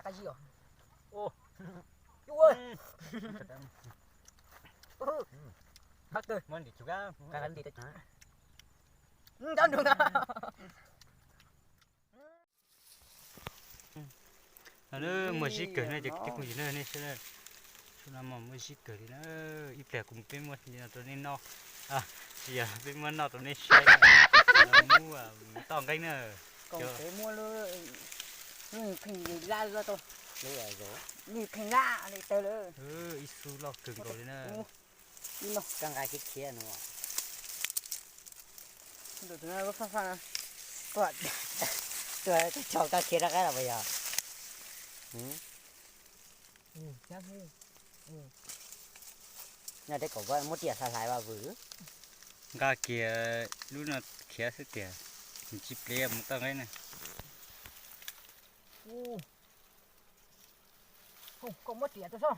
Qab zib os. Ua. Qab kawg. Qab nti. Ntab nroo na. Muaj zib kawg na cov kwv tij phooj ywg na, nej saib na. Saum no mas muaj zib kawg li na. Ib pliag kuv peb muab no rau nej noj, tsis yog peb muab noj rau nej saib na. Muab toj nqeeb na. Koom tes muab lub, lub nws pheej laj loj tau, nws pheej laj li tawg lawm. Ib xub loj kawg nkaus li na. Ib no koj nqa khiav khiav no. Tuaj, tuaj tso koj khiav rov qab los puas yog? Nyob tej kaum muab riam hlais hlais vas vwm. Nqa kiag lub no khiav xwb tiag, nws tsis plev mus toj nqeeb na. Koj muab riam rau soj.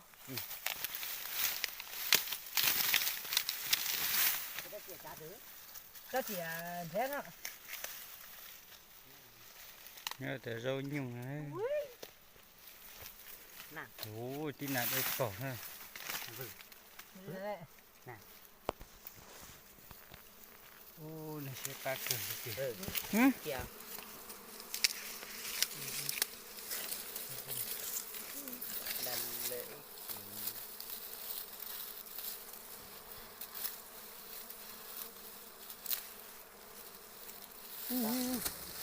Rau riam nrhiav no. Nyob tas zaub nyuj na. Ua tib nas dawb paug na. Ua, nej saib qab kawg li tiag.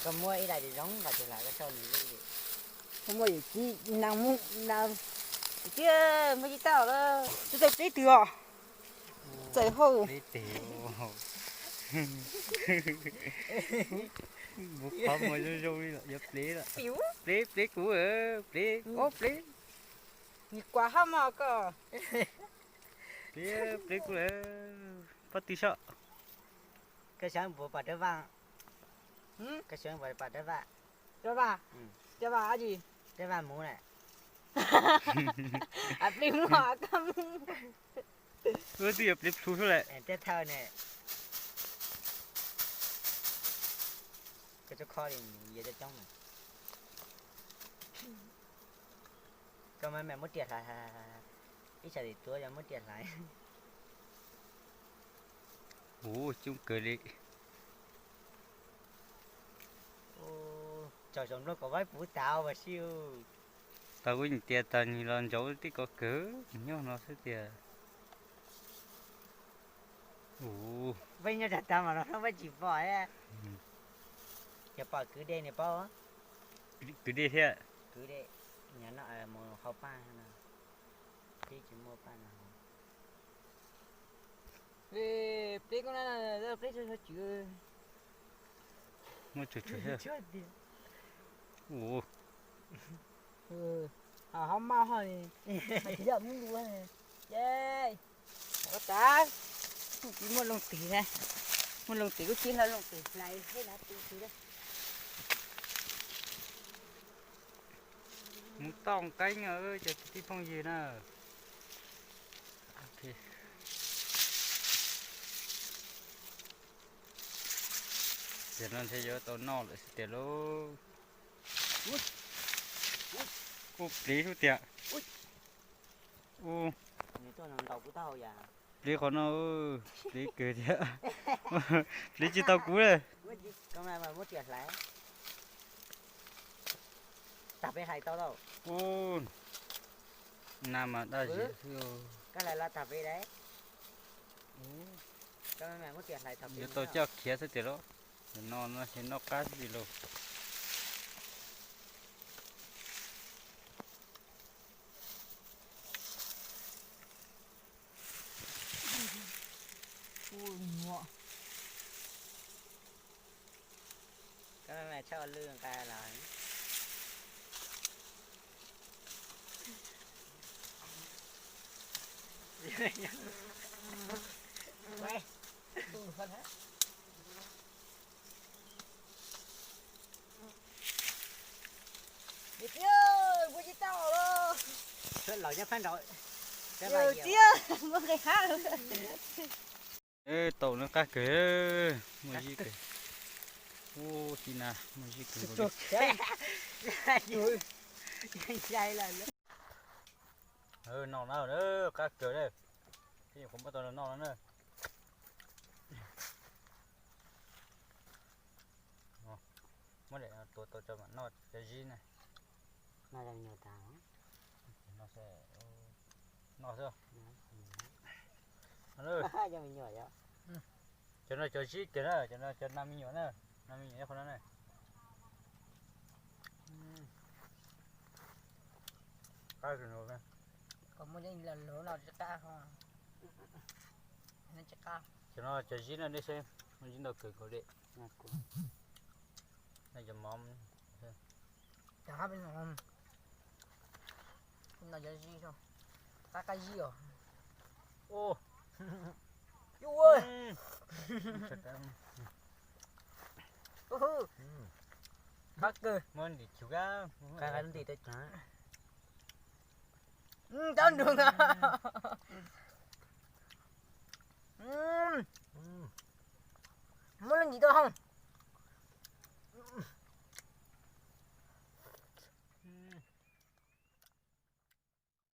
Koj muab ib daim zoo nqa tus hlais koj sau nws li. Koj muab yawm txiv nas mus nas. Tiag, muab tsis tau lawm. Tus tau tib tug os. Txawm hau. Plev tes. Mus qhov muag zoo zoo li lawm, yuav plev lawm. Plev, plev kuv, plev, ob plev. Nws kuam hab mog koj. Plev, plev kuv lawm. Pob tw soj. Koj xyov puas pom rab vaj. Koj xyov puas pom rab vaj. Rab vaj? Rab vaj dab tsi? Rab vaj mus na. Plig muag koj mus. Wb twb yuav plev plhu suab lawm. Teb thawj ne. Koj tso kho li, yog coob coob na. Koj maj mam muab riam hlais, ib tsam tim tuav yog muab riam hlais. Ua coob kawg li. Tsom zaum nplooj kom vaib puv tas mas sib. Tau kuv tias tas nws los ntsauv tib ko kawg, nws nyob no xwb tiag. Peb nyob tag tag mas los no peb tsis pom. Yog pom kwv dej nws paub. Kwv dej thiab. Kwv dej, nyob no mus hau paj no, peb tsis muaj paj no. Peb koj na, peb tso tswv. Muaj tswv tswv thiab. Ua. Ho maj ho ni, yog muab lus. Ye, ua tas, tsis muaj loo twg na, muaj loo twg kuj tsis hla loo twg hlais thiab na, tus twg na. Mus toj nqeeb cov kwv tij phooj ywg na. Tiam no ntshe yuav tau noj lawm xwb tiag lauj. Ua plev xwb tiag. Ua, plev qhov no, plev kawg thiab. Plev tsis tau kuv lawm. Tag peb hlais tau lauj. Ub, nas mas daj zis xwb. Koj hlais los tag peb lauj. Yuav tau coj khiav xwb tiag lauj. Nim no no ces noj qab xwb lauj. Koj maj mam tshaj ua lwj nqa los. Tiag, muaj nqis hab. Tau na, qab kawg, muaj zib kawg. Ub, tib na muaj zib kawg nkaus li. Noj na, qab kawg na. Peb nyuam qhuav muab tau noj no na. Muab daim no tua tau tso mam noj cov zib na. Noj xwb. Cov no cov zib kiag na, cov no cov nas me nyuam na, nas me nyuam nyob qhov no na. Qab kawg nkaus. Kom muaj ib lo lus no tsis qab ho. Tsis qab. Cov no cov zib na nej saib, muaj zib ntau kawg nkaus li. Cov mov. Cov hab peb no, no cov zib, qab qab zib os. Qab kawg. Muab ntim chug, qab ntim tau. Cov nrug, muab lub ntim tau hoo.